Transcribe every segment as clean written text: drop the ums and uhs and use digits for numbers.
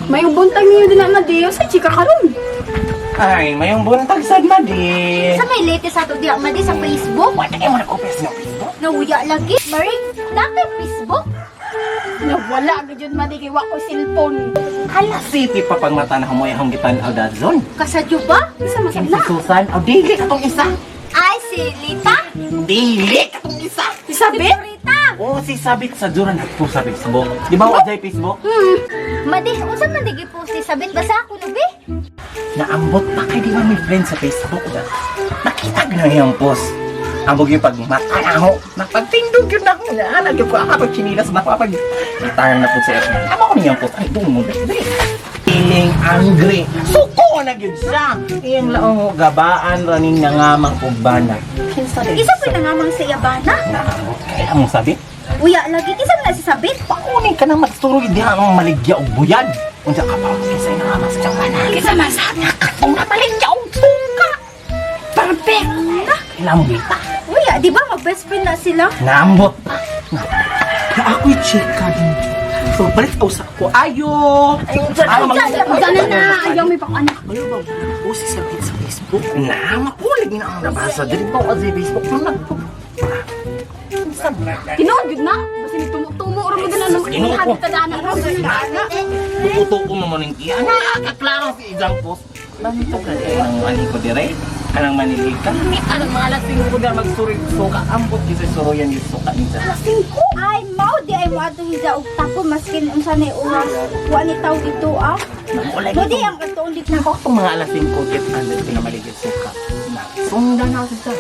May buntag niyo din na Madi. Sa chika karon. Ay, mayong buntag sad, Madi. Sa may latest ato diya, Madi, sa Facebook? Wala kayo mo nag-open sa Facebook? Nawuya lagi. Maring, na kay Facebook? Nawala gyud Madi kay wa ko cellphone. Hala, city pa pag mata na humoy akong gitan aw dazon. Kasadyo ba? Isa man Kini na. si Susan, aw dili katong isa. Ay, si Lita? Dili katong isa. Si Sabit? Rita? Oh, si Sabit sa Duran nagpo sa Facebook. Di ba wa jay Facebook? Madi, unsa man di gipost si Sabit? Basta ako no, be? Naambot pa kay di ba may friend sa Facebook na. Nakita na niyang post. Ambog yung pag mata na ako. Napagtindog yun ako. Naalag yun ko. Ako pag chinilas na ako. Pag gitar na po sa air. Amo ko niyang post. Ay, doon mo. Dali. Feeling angry. Suko na yun siya. Iyang laong gabaan raning nangamang ugbana. Kinsa rin Isa pa nangamang sa iyabana? Naambot kaya mong sabi. Uya lagi, kinsa man na si Sabit? Paunin ka na magturo di ang maligya og buyag. Unsa ka pa kinsa nangamang sa iyabana. Kinsa man sa Nakatong na maligya og suka. Perfect. Ilang bita. Uya, di ba mag-best friend na sila? Naambot pa. Na ako'y chika din. So, balik aw sa ako. Ayo! Ay, unsa na Unsa na na ayaw may pang-anak. Mayo ba mo si Sabit sa Facebook? Na, makulig na ang nabasa. Dili ba ako sa Facebook nung nagpo? Tinuod gyud na. Basta nagtumo-tumo ra mo din ano. Ginoo ko. Hagit ta na ron. Tututo mo ning iya. Nakakaklaro si Ijang post. Banto ka di ang mani ko dire. Kanang manilig ka. Anang mga alas 5 ko na magsurig suka. Ambot yun sa suruyan yung suka niya. Ay, mao di ay mo atong hiza og tapon maskin unsa na oras. Wa ni taw dito ah. Wala Mo di ang katuon dito. Ako itong mga alas 5 get under pinamaligid suka. Na, sundan na siya.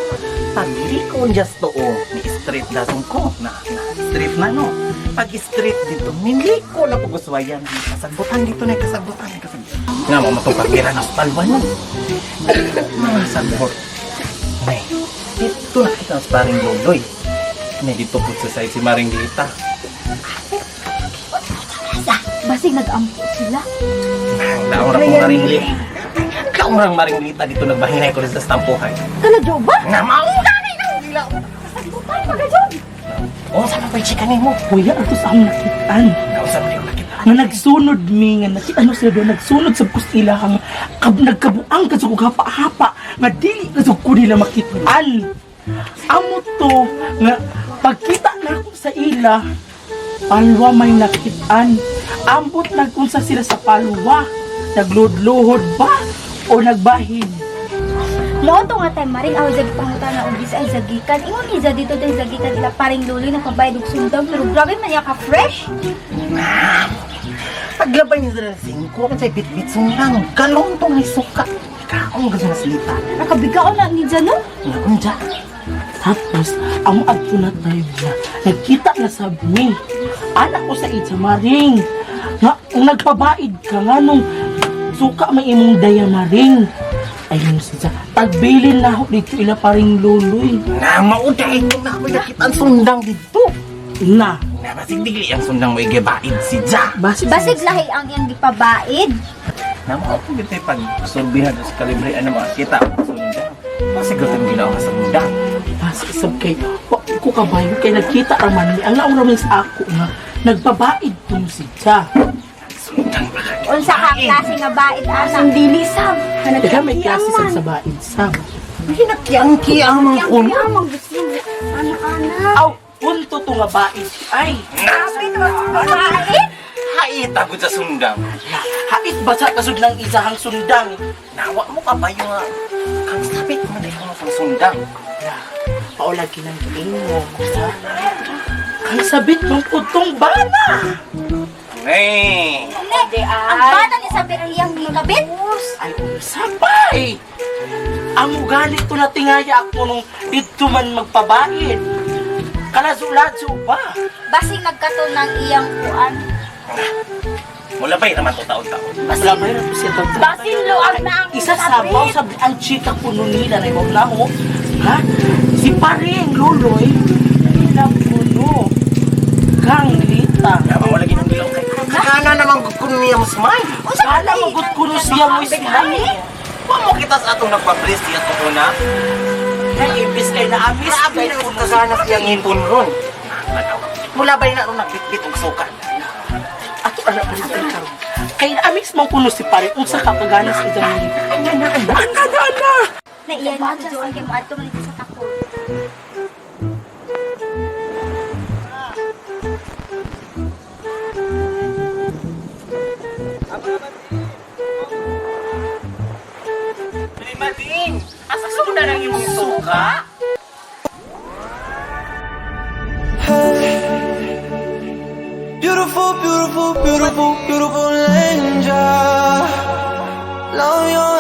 Paglikon just to ni street dasong ko. Na, na, street na no. Pag street dito, niliko na paguswayan. Kasagbutan dito na, kasagbutan, kasagbutan. Nga mo matong pagkira ng palwan no. Mga sagbot. Nay, dito na kita sa paring loloy. Nay, dito po sa side si Maring Lita. Basig nag-ampo sila. Laong ra kong Maring Lita. Laong rang Maring Lita dito nagbahinay ko rin sa stampuhay. Kana ba? Nga mauna ni nang gila. Kasagbutan pa gajud. Oh, sa mga chika nimo. Kuya, ato sa akong nakitaan. Nausa mo yung nakita. Nga nagsunod mi, nga nakita ano sila doon, nagsunod sa kus ila kang kab, nagkabuang kasug og hapa-hapa, nga dili kasug ko nila makitaan. Amo to, nga pagkita na ako sa ila, palwa may nakitaan. Ambot nagkunsa sila sa palwa, nagludluhod ba o nagbahin. Mao to nga time maring aw zagi pangutana og bisa ay zagikan. Ingon ni za dito tay zagikan ila paring luloy nakabayad og sundang pero grabe man niya ka fresh. Paglabay ni sa singko, kan sa bitbit sundang. Galong tong ay suka. Kaong gusto na salita. Nakabigaon na ni za no. Nga unja. Tapos, ang adto na tayo na, nagkita na sa mi. Anak ko sa itsa maring. Nga, kung nagpabaid ka nga nung suka may imong daya maring. Ay, yung siya. Tagbilin na ako dito ila paring luloy. Na mauday ko na ako'y nakita ang sundang dito. Na, Na basig digli ang sundang may gibaid si Ja. basig. Basig lahi ang iyang gipabaid. Na mao po gid pag surbihan sa kalibre ano mga kita ang sundang. Basig gud ang ginawa sa sundang. Basig sab kay, wa ko kabayo kay nagkita raman mi. Ang naong raman sa ako nga, nagpabaid tong si Cha. Sundang ba ka? Unsa ka klase nga baid ana? Ang dili sab. Teka, may klase sab sa baid sab. Hinakiyang-kiyang mga kuno. Ang gusto anak-anak. Aw, punto to nga baid. Ay, Baid? Haita gud sa sundang. hait basa kasud ng isahang sundang. Nawa mo ka ba yung kang sabit mo na yung sa sundang? Ya, paulagi ng mo. Ha? Ang sabit mong putong bana! Eh. Ang bata ni Sabit iyang gikabit. Ay, sabay! Ang ugali to na tingaya ako nung dito man magpabaid. Kalazo-lazo ba? Basig nagkato ng iyang kuan. Mula pa naman to taon-taon. Wala ba yun siya taon? Basin luag na ang Isa sabaw sa ang chika kuno nila na ibang na ho. Ha? Si paring luloy, ilang kuno. Kang lita. Nawa wala ginang gilaw kay. Kana naman gud kuno niya mas may. Unsa ka Kala mo gud kuno siya mo ismay. Wa mo kita sa atong nagpa-bless siya to una. Kay imbis kay naamis Grabe kay na kuno kung kasana siyang hipon ron. Mula ba na ron nagbitbit og suka? Ato Ana karon. Kay amix man kuno si pare unsa ka kagana sa isang ana ana ana ana. Naiyan na ko Joan kay moadto man ito sa tako. Mading, asa sunda nang imong suka? Beautiful, beautiful, beautiful, beautiful angel. Love you.